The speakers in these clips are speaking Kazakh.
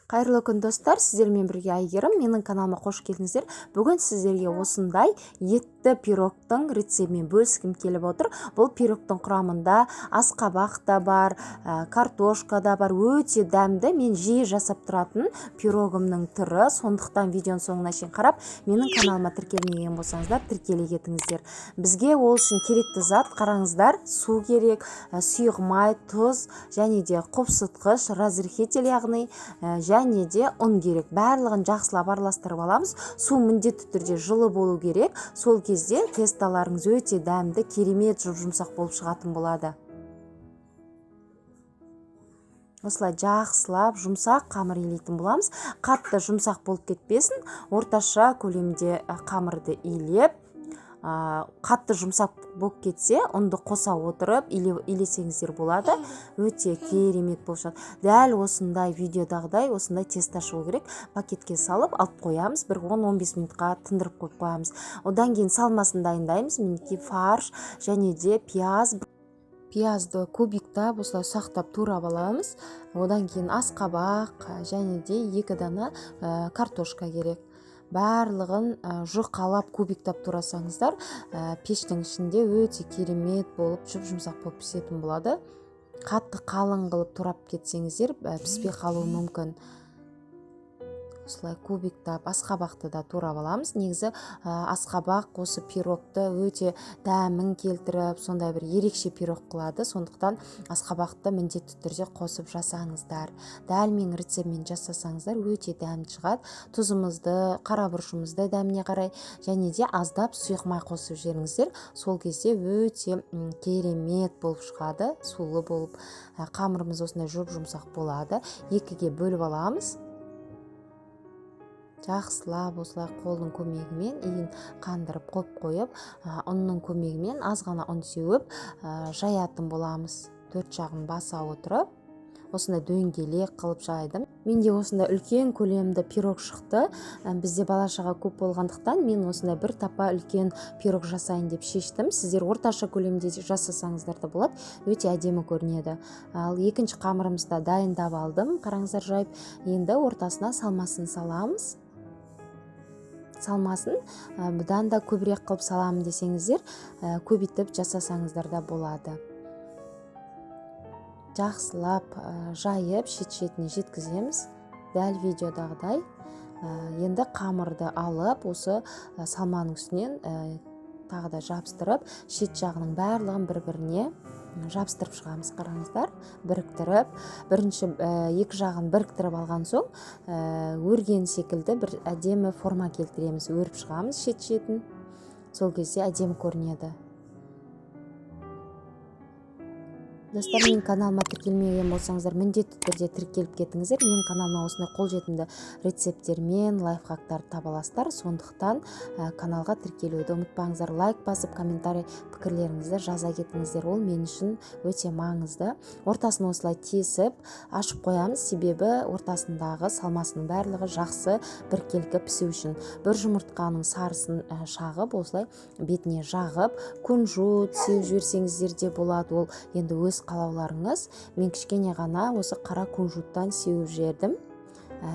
Қайырлы күн, достар! Сіздермен бірге Әйгерім. Менің каналыма қош келдіңіздер. Бүгін сіздерге осындай етті пирогтың рецептімен бөліскім келіп отыр. Бұл пирогтың құрамында асқабақ та бар, картошка да бар. Өте дәмді, мен жиі жасап тұратын пирогымның түрі. Сондықтан видеоның соңына шейін қарап, менің каналыма тіркелмеген болсаңыздар, тіркеле кетіңіздер. Бізге ол үшін керекті зат, қараңыздар: су керек, сұйық май, тұз және де қопсытқыш, разрыхлитель, яғни және де ұн керек. Барлығын жақсылап араластырып аламыз. Су міндетті түрде жылы болу керек. Сол кезде тестоларыңыз өте дәмді, керемет жұп жұмсақ болып шығатын болады. Осылай жақсылап жұмсақ қамыр илейтін боламыз. Қатты жұмсақ болып кетпесін, орташа көлемде қамырды илеп, қатты жұмсақ болып кетсе, ұнды қоса отырып илесеңіздер болады. Өте керемет болып шығады. Дәл осындай, видеодағыдай осындай тесто шығу керек. Пакетке салып алып қоямыз, бір 10-15 минутқа тындырып қойып қоямыз. Одан кейін салмасын дайындаймыз. Мінекей, фарш және де пияз. Пиязды кубиктап, осылай ұсақтап турап аламыз. Одан кейін асқабақ және де 2 дана картошка керек. Барлығын жұқалап, кубиктап турасаңыздар, пештің ішінде өте керемет болып, жұп жұмсақ болып пісетін болады. Қатты қалың қылып турап кетсеңіздер, піспей қалуы мүмкін. Осылай кубиктап асқабақты да турап аламыз. Негізі асқабақ осы пирогты өте дәмін келтіріп, сондай бір ерекше пирог қылады. Сондықтан асқабақты міндетті түрде қосып жасаңыздар. Дәл менің рецептіммен жасасаңыздар, өте дәмді шығады. Тұзымызды, қара бұрышымызды дәміне қарай және де аздап сұйық май қосып жіберіңіздер. Сол кезде өте керемет болып шығады, сулы болып. Қамырымыз осындай жұп жұмсақ болады. Екіге бөліп аламыз. Жақсылап осылай қолдың көмегімен иін қандырып қойып қойып, ұнның көмегімен аз ғана ұн сеуіп, жаятын боламыз. Төрт жағын баса отырып, осындай дөңгелек қылып жайдым. Менде осындай үлкен көлемді пирог шықты. Бізде бала шаға көп болғандықтан, мен осындай бір тапа үлкен пирог жасайын деп шештім. Сіздер орташа көлемде жасасаңыздар да болады, өте әдемі көрінеді. Ал екінші қамырымызды да дайындап алдым, қараңыздар, жайып. Енді ортасына салмасын саламыз. Салмасын бұдан да көбірек қылып саламын десеңіздер, көбейтіп жасасаңыздар да болады. Жақсылап жайып, шет шетіне жеткіземіз, дәл видеодағыдай. Енді қамырды алып, осы салманың үстінен тағы да жабыстырып, шет жағының барлығын бір біріне жабыстырып шығамыз. Қараңыздар, біріктіріп, бірінші екі жағын біріктіріп алған соң, өрген секілді бір әдемі форма келтіреміз. Өріп шығамыз шет шетін, сол кезде әдемі көрінеді. Достар, менің каналыма тіркелмеген болсаңыздар, міндетті түрде тіркеліп кетіңіздер. Менің каналыма осындай қолжетімді рецепттер мен лайфхактар таба аласыздар. Сондықтан каналға тіркелуді ұмытпаңыздар. Лайк басып, комментарий, пікірлеріңізді жаза кетіңіздер, ол мен үшін өте маңызды. Ортасын осылай тесіп ашып қоямыз, себебі ортасындағы салмасының барлығы жақсы біркелкі пісу үшін. Бір жұмыртқаның сарысын шағып, осылай бетіне жағып, кунжут сеуіп жіберсеңіздер де болады, ол енді өз қалауларыңыз. Мен кішкене ғана осы қара кунжуттан сеуіп жібердім,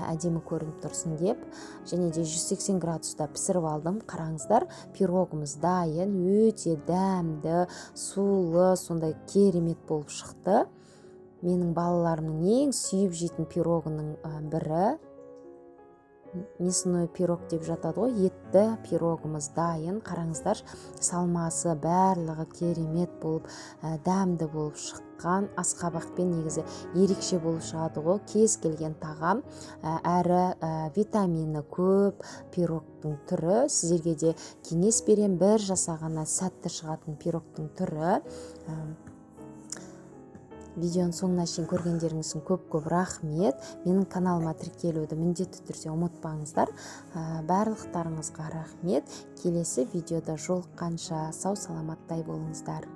әдемі көрініп тұрсын деп. Және де 180 градуста пісіріп алдым. Қараңыздар, пирогымыз дайын. Өте дәмді, сулы, сондай керемет болып шықты. Менің балаларымның ең сүйіп жейтін пирогының бірі, мясной пирог деп жатады ғой. Етті пирогымыз дайын. Қараңыздар, салмасы барлығы керемет болып, дәмді болып шыққан. Асқабақпен негізі ерекше болып шығады ғой кез келген тағам. Әрі витамині көп пирогтың түрі. Сіздерге де кеңес берем, бір жасағаннан сәтті шығатын пирогтың түрі. Видеоның соңына шейін көргендеріңіз үшін көп-көп рахмет. Менің каналыма тіркелуді міндетті түрде ұмытпаңыздар. Барлықтарыңызға рахмет. Келесі видеода жолыққанша сау саламаттай болыңыздар.